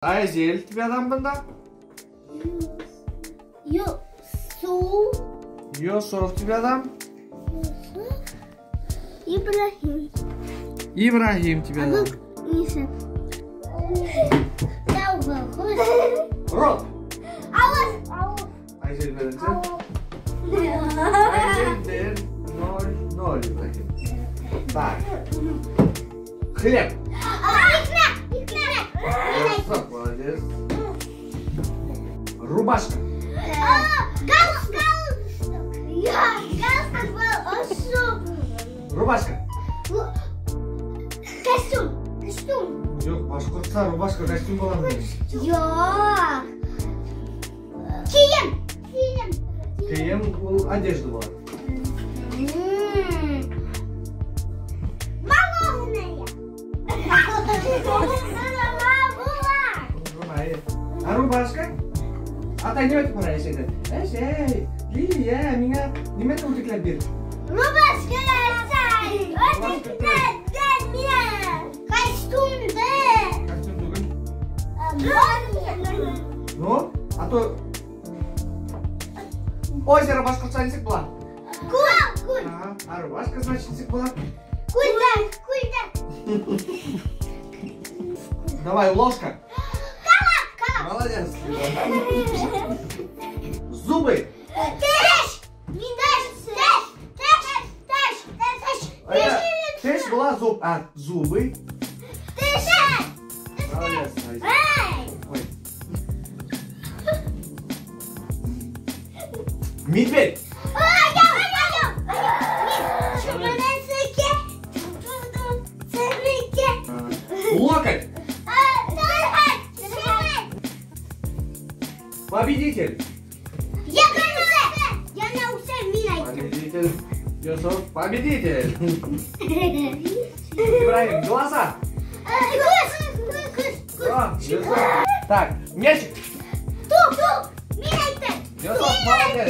Айзель тебе дам бында. Юсуф. Юсуф тебе дам. Юсуф. Ибрахим. Ибрахим тебе дам. Миша. Рот. Ауыҙ. Ауыҙ. Айзель беренсе. Айзель 1-0-0, Ибрахим. Так. Хлеб. Икмәк. Икмәк. Молодец. Рубашка. Галстук. Галстук был. Рубашка. Костюм. Костюм. Юҡ, башҡортса рубашка костюм була. Юҡ. Кейем. Кейем. Кейем ул одежда була. Мороженое. А рубашка? Атай нимә тип һорай әсәйҙән? Әсәй, Лилия, миңә нимә үтекләп бир? Рубашка әсәй. Үтекләп миңә. Костюмды. Костюм түгел. Ну, а то озеро башҡортса нисек була? Күл, күл. Ага, а рубашка значит нисек була? Күлдәк, күлдәк. Давай, ложка. Ҡалаҡ, ҡалаҡ. Молодец. Зубы. Теш. Теш, теш, теш, теш, теш. Теш була зуб, а зубы? Теш. Молодец. Ой. Медведь. Локоть. Победитель. Я Победитель. Юсуф, победитель. Ибрахим, глаза. Так, мячик. Юсуф, молодец.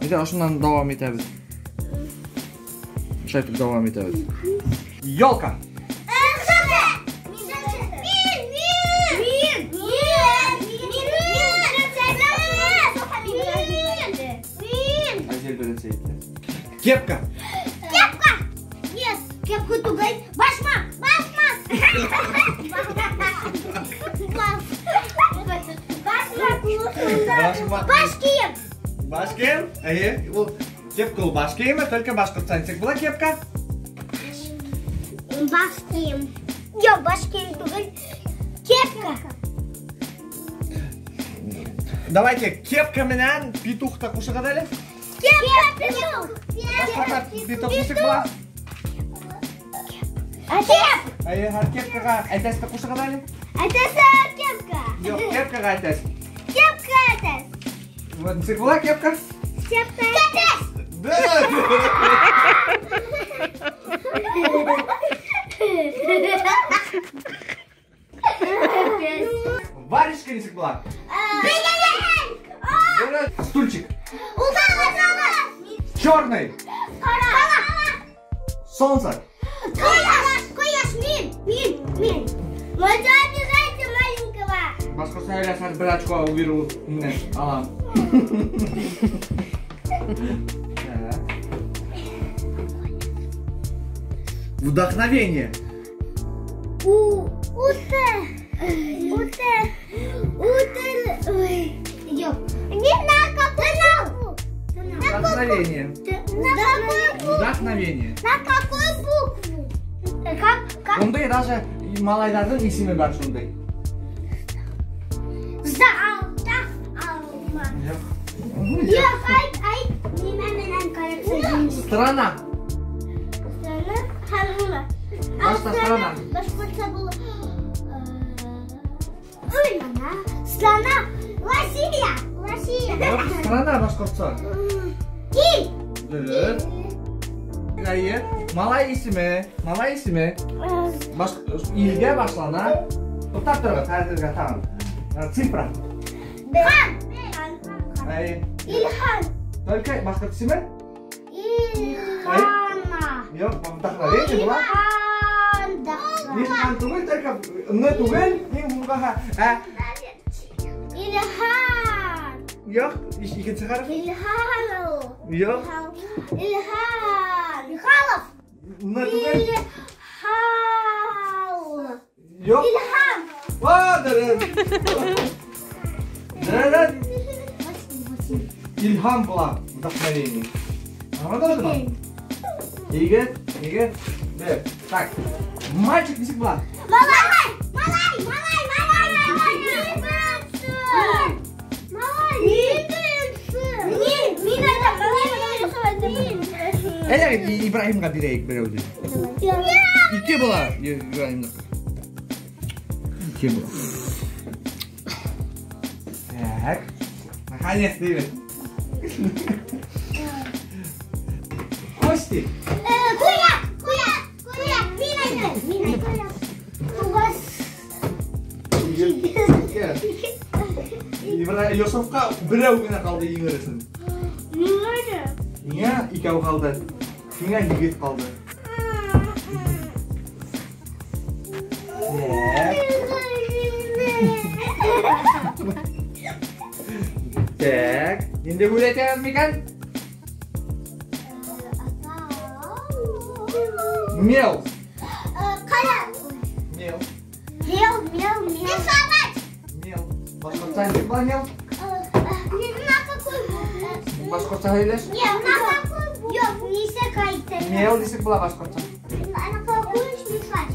Әйҙә, ошонан дауам итәбеҙ. Ошолай итеп дауам итәбеҙ. Елка. Айзель беренсе әйтте. Кепка. Кепка. Нет, кепка түгел. Башмаҡ, башмаҡ. Башмаҡ. Баш кейем. Баш кейем? Эйе, ул кепка ул баш кейеме, только башҡортса нисек була кепка? Баш кейем. Юҡ, баш кейем түгел. Кепка. Давайте кепка менән петухты ҡушығыҙ әле. Кепка, петух. Башҡортса петух нисек була? Кеп. Эйе, һәр кепкаға әтәсте ҡушығыҙ әле. Әтәсе кепка. Юҡ, кепкаға әтәс. Кепка әтәс. Вот нисек була кепка? Кепка әтәс. Варежка нисек була? Стульчик. Черный. Солнце. Ҡояш, ҡояш, мин, мин, мин. Вот обижайте маленького. Башҡортса һөйләһәң бер очко биреү менән алам. Вдохновение. У, уте, уте, уте, ой, идем. Не на какую? Вдохновение. Вдохновение. На какую букву? Как? Как? Ундай даже малайҙарҙың исеме бар шундай. Залта алма. Юҡ, айт, айт. Нимә менән ҡарап? Страна. Страна? Һәм Башта страна. Башҡортса була. Ой, страна. Россия. Россия. Страна башҡортса. Ил. Дөрөҫ. Эйе, малай исеме, малай исеме. Баш илгә башлана. Туҡтап тороғоҙ, хәҙергә тағын. Цифра. Хан. Эйе. Илхан. Только башҡорт исеме? Илхана. Юҡ, вдохновение була. Илхан. Илхан түгел, только Н түгел, иң һуңғы Х. Ә? Илхан. Юҡ, икенсе хәреф. Илхан. Юҡ. Илхан. Михайлов. Н түгел. Илхал. Юҡ. Илхам. О, дөрөҫ. Дөрөҫ. Илһам була. Вдохновение. Аңладығыҙмы? Егет, егет, бер. Так. Мальчик нисек була? Малай! Малай! Малай! Малай! Малай! Малай! Мин! Мин әйтәм, малай, малай. Әле Ибраһимға бирәйек берәүҙе. Ике була Ибраһимдыҡы. Ике була. Так. Наконец, Дэвид. Кости. Куяк! Куяк! Куяк! Мин әйтәм, мин әйтәм. Туғыҙ. Йософҡа берәү генә ҡалды еңер өсөн. Ниңә? Һиңә икәү ҡалды. Һиңә егет ҡалды. Так. Так, инде бүләтәбеҙ микән? Мел. Ҡара. Мел. Мел, мел, мел. Рисовать. Мел. Башҡортса нисек була мел? На какой букве? Башҡортса һөйләш. Нет, на какой букве? Юҡ, нисек әйтәм? Мел нисек була башҡортса? На какую смешать?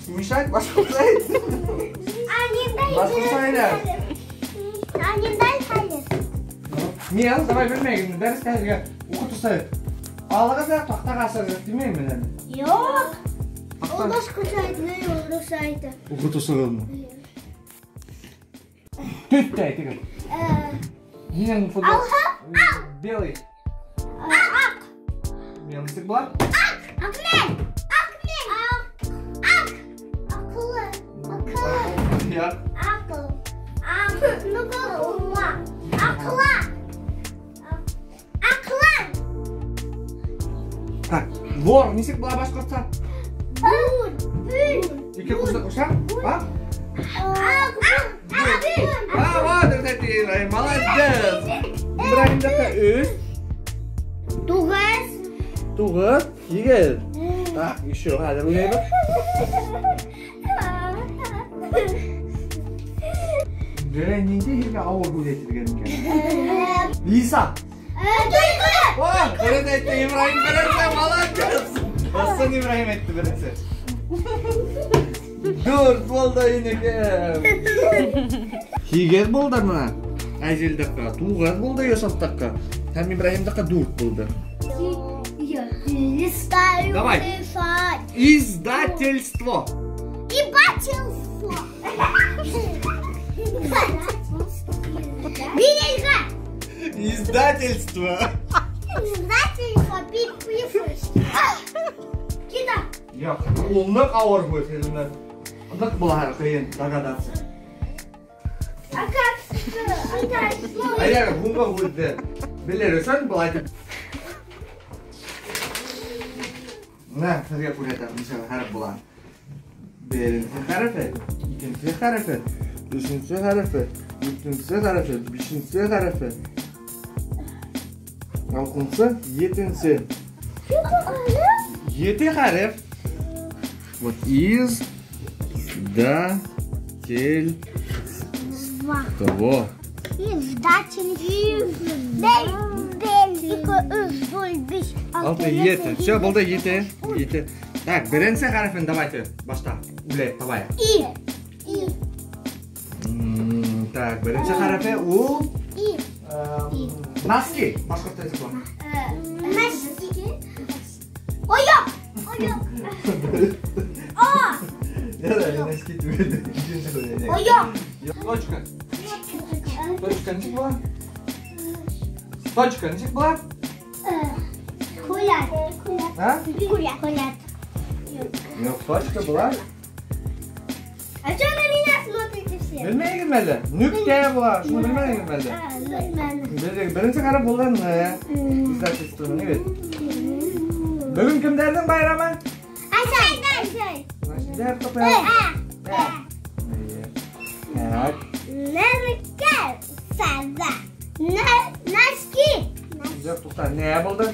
Смешать башҡортса әйт. А ниндәй? Башҡортса һөйләш. А ниндәй хәле? Мел, давай белмәйем, дәрескә һеҙгә уҡытыусы алығыҙ ҙа таҡтаға асығыҙ тимәйем әле. Юҡ. Ул башҡортса әйтмәй, ул русса әйтә. Уҡытыусығыҙмы? Төҫ тә әйтегеҙ. Һинең футбол. Алһа, ал. Белый. Аҡ. Мел нисек була? Аҡ. Аҡмел. Аҡмел. Аҡ. Аҡ. Аҡыллы. Аҡыллы. Юҡ. Аҡыл. Аҡ. Ну-ка, Аҡла. Аҡлан. Так, вор нисек була башҡортса? Бүр. Бүр. Ике ҡуша? А? Аҡ. Аҡ. А, дөрөҫ әйтте Ибраһим, молодец. Ибраһимдыҡы өс. Туғыҙ. Туғыҙ, һигеҙ. Так, еще хәҙер уйлайбыҙ. Берәй ниндәй һеҙгә ауыр һүҙ әйтелгән икән? Лиса. Төлкө. О, дөрөҫ әйтте Ибраһим, беренсе, молодец. Ысын Ибраһим әйтте беренсе. Дүрт булды инеке. Һигеҙ булды бына. Әзилдеке, туғыҙ булды Йософтоҡо. Һәм Ибраһимдыҡы дүрт булды. Я перестаю Давай. дышать. Издательство. Ибательство. Билейға. Издательство. Издательство пипифус. Кита. Юҡ, ул ныҡ ауыр һүҙ, һеҙ ныҡ була ҡыйын догадаться. А как? А как? Әгәр һуңғы һүҙҙе белер өсөн былай итеп. Мына һеҙгә күрһәтәм, нисә хәреф була. Беренсе хәрефе, икенсе хәрефе, өсөнсө хәрефе, дүртенсе хәрефе, бишенсе хәрефе, алтынсы, етенсе. Ете хәреф. Вот из, да, тель, того. Издатель. Бел, бел, ике, өс, дүрт, биш, Алты, ете. Все, булды, ете. Ете. Так, беренсе хәрефен давайте башта уйлап табайыҡ. И. И. Так, беренсе хәрефе ул И. Носки. Башҡортса әйтеп була. Носки. Ояҡ. Ояҡ. А. Ярай, носки түгел. Икенсе һүҙ. Ояҡ. Точка. Точка нисек була? Точка нисек була? Кулят. А? Кулят. Кулят. Юҡ, точка була. А что на меня смотрите все? Белмәйһегеҙ әле? Нөктә була. Шуны белмәйһегеҙ әле? Белмәнем. Беренсе хәреф булды Н. Издательство, ни бит? Бөгөн кемдәрҙең байрамы? Әсәй. Әсәй. Нинди хәреф тапай аласың? Ә. Так. Нерке. Саза. Носки. Юк, тукта, нә булды?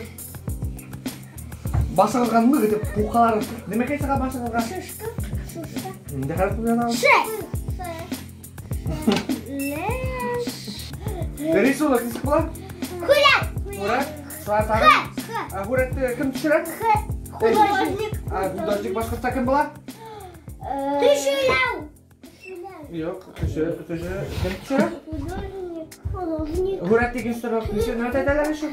Башыгызга нык итеп кукалар. Нимәкәй сиңа башыгызга? Шишка. Шишка. Нинди хәреф белән? Ш. Рисунок ничек була? Күләк. Күрәк. Шулай тагын. Ә күрәкте кем төшерә? Художник. Ә художник башкортча кем була? Төшерәү. Юк, төшерә, кем төшерә? Художник. Художник. Күрәк дигән сорау ничек нәрсә әйтәләр еще?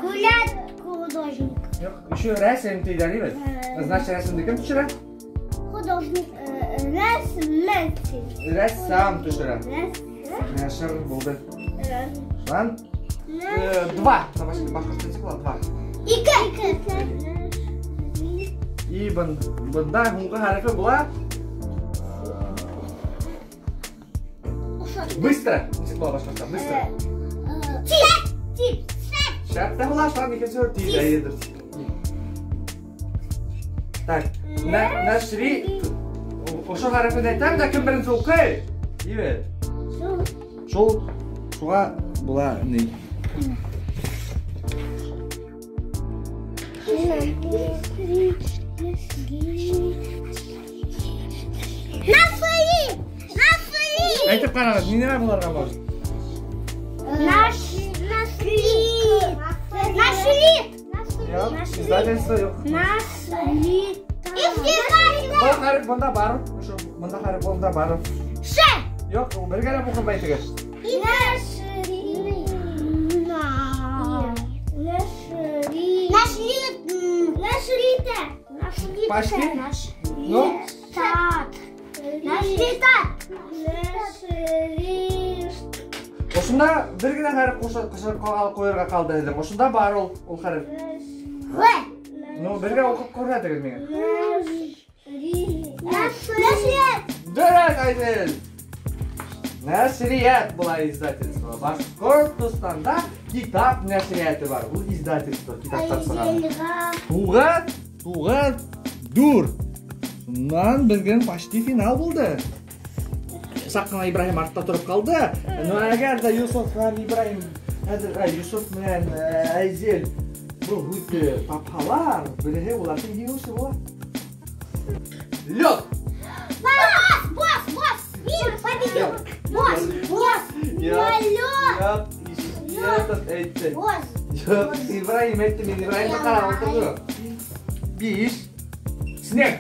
Күләк художник. Юк, еще рәсем диләр бит. Значит, рәсемне кем төшерә? Художник. Рәсемче. Рәссам төшерә. Нәшер булды. Шуннан два. Башкортча ничек була? Два. Ике. И бында һуңғы хәрефе була. Быстро. Ничек була башкортча? Быстро. Тиз. Тиз. Шәп тә була, шуннан икенче тиз әйедер. Так, нәшри ошо хәрефен әйтәм дә кем беренче укый? Ивет. Шул шуға була ни? Нашли! Нашли! Әйтеп ҡарағыҙ, ни нәмә булырға может? Нашли! Нашли! Юҡ, издательство юҡ. Нашли! Был хәреф бында бар. Ошо бында хәреф бында бар. Ш! Юҡ, бер генә уҡып әйтегеҙ. Нашли! Нашли! Нашли! Нашли! Пашки? Ну? Нашли! Нашли! Ошонда бер генә хәреф ҡуйырға ҡалды һеҙҙең. Ошонда бар ул хәреф. В! Ну, бергә уҡып күрһәтегеҙ миңә. Нашли! Дөрөҫ, Айзел! Нәшрият була издательство. Башҡортостанда китап нәшрияты бар. Ул издательство, китаптар сығара. Туғыҙ, туғыҙ, дүрт. Шуннан беҙгә почти финал булды. Саҡ ҡына Ибраһим артта тороп ҡалды. Но әгәр ҙә Юсуф һәм Ибраһим, хәҙер, Юсуф менән Айзел был һүҙҙе тапһалар, береһе уларҙың еңеүсе була. Лёд! Босс, босс, босс! Мир победил! Босс, босс! Лёд! Лёд! Әйтте. Босс! Юҡ, Ибраһим әйтте, мин Ибраһимды ҡарап ултырҙым. Биш. Снег!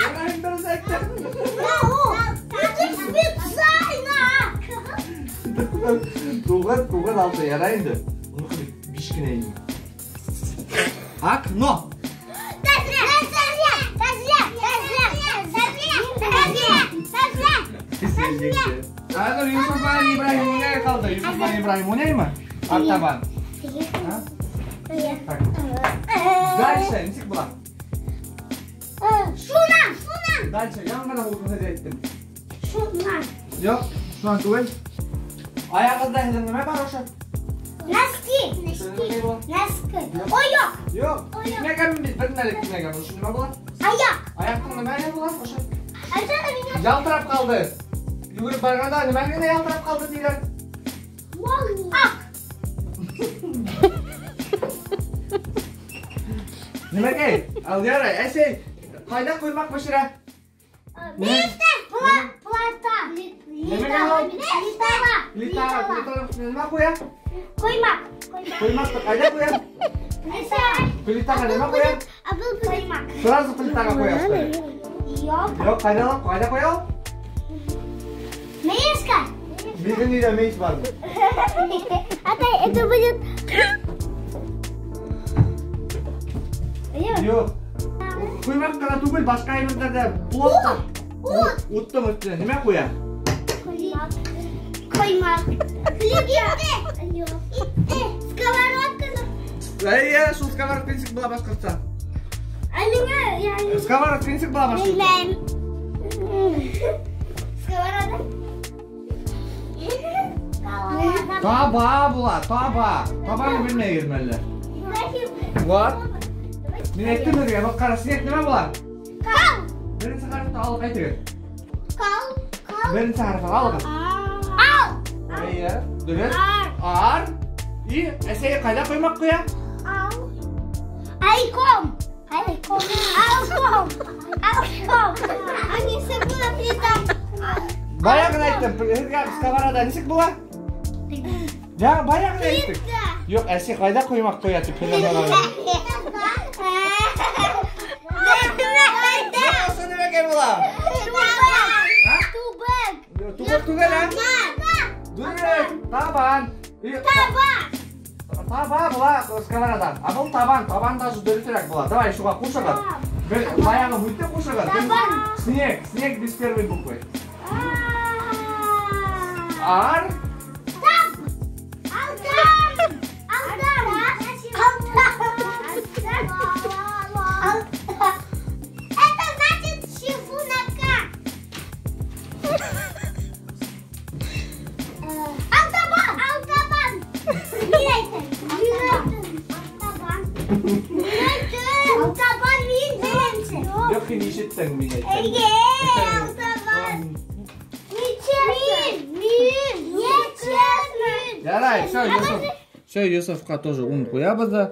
Ибраһим дөрөҫ әйтте. Это специально! Туғыҙ, туғыҙ, алты, ярай инде. Уныҡы бит биш кенә инде. Окно! Хәҙер Юсуф менән Ибраһим уйнай ҡалды. Юсуф менән Ибраһим уйнаймы? Артабан. Так. Дальше, нисек була? Шунан, шунан. Дальше, яңы ғына ул һүҙҙе әйттем. Шунан. Юҡ, шунан түгел. Аяғығыҙҙа һеҙҙең нимә бар ошо? Носки. Носки. Носки. Аяҡ. Юҡ, китмәгәнмен бит, бер нәмә лә китмәгән. Ошо нимә була? Аяҡ. Аяҡтың нимәһе була ошо? Ялтырап ҡалды. Йүгереп барғанда нимә генә ялтырап ҡалды тиҙәр? Аҡ. Нимәкәй? Ал ярай, әсәй, ҡайҙа ҡоймаҡ бешерә? Плита. Плита. Плита. Плита, плитаның өҫтөнә нимә ҡуя? Ҡоймаҡ. Ҡоймаҡты ҡайҙа ҡуя? Плита. Плитаға нимә ҡуя? Ҡоймаҡ. Сразу плитаға ҡуя, что ли? Юҡ. Юҡ, ҡайҙа ла, ҡайҙа ҡуя ул? Мейескә. Беҙҙең өйҙә мейес бар. Атай, это будет... Юҡ. Ҡоймаҡ ҡына түгел, башҡа әйберҙәр ҙә. Плов. Ут. Уттың өҫтөнә нимә ҡуя? Ҡоймаҡ. Ҡоймаҡ. Итте. Итте. Сковородка. Эйе, шул сковородка нисек була башҡортса? А меня я не Сковородка нисек була башҡортса? Белмәйем. Сковорода. Таба була, таба. Табаны белмәйһегеҙме әллә? Вот. Мин әйттем һеҙгә, был ҡара снег нимә була? Кал. Беренсе хәрефте алып әйтегеҙ. Кал. Кал. Беренсе хәрефе алығыҙ. Ал. Эйе, дөрөҫ. Ар. Ар. И әсәй ҡайҙа ҡоймаҡ ҡоя? Ал. Айком. Айком. Алком. Алком. Они була плита. Бая ғына әйттем, һеҙгә сковорода нисек була? Я, бая ғына әйттек. Юҡ, әсәй ҡайҙа ҡоймаҡ ҡоя тип һеҙҙән һорағам. Ошо нимәкәй була? А? Тубек. Тубыҡ түгел, ә? Дөрөҫ, табан. Таба. Таба була сковорода. А был табан, табан даже дөрөҫөрәк була. Давай, шуға ҡушығыҙ. Бер баяғы һүҙҙе ҡушығыҙ. Табан. Снег, снег без первой буквы. Ар. Там. Алтан. Алтан. Алтан. Алтан. Это значит чевунака. Алтабан. Алтабан. Алтабан. Алтабан мин беренсе. Юҡ, һин ишеттең мин әйткәнде. Эйе, алтабан. Мин, мин, нечестно. Ярай, все, Йософ. Все, Йософҡа тоже он ҡуябыҙ ҙа.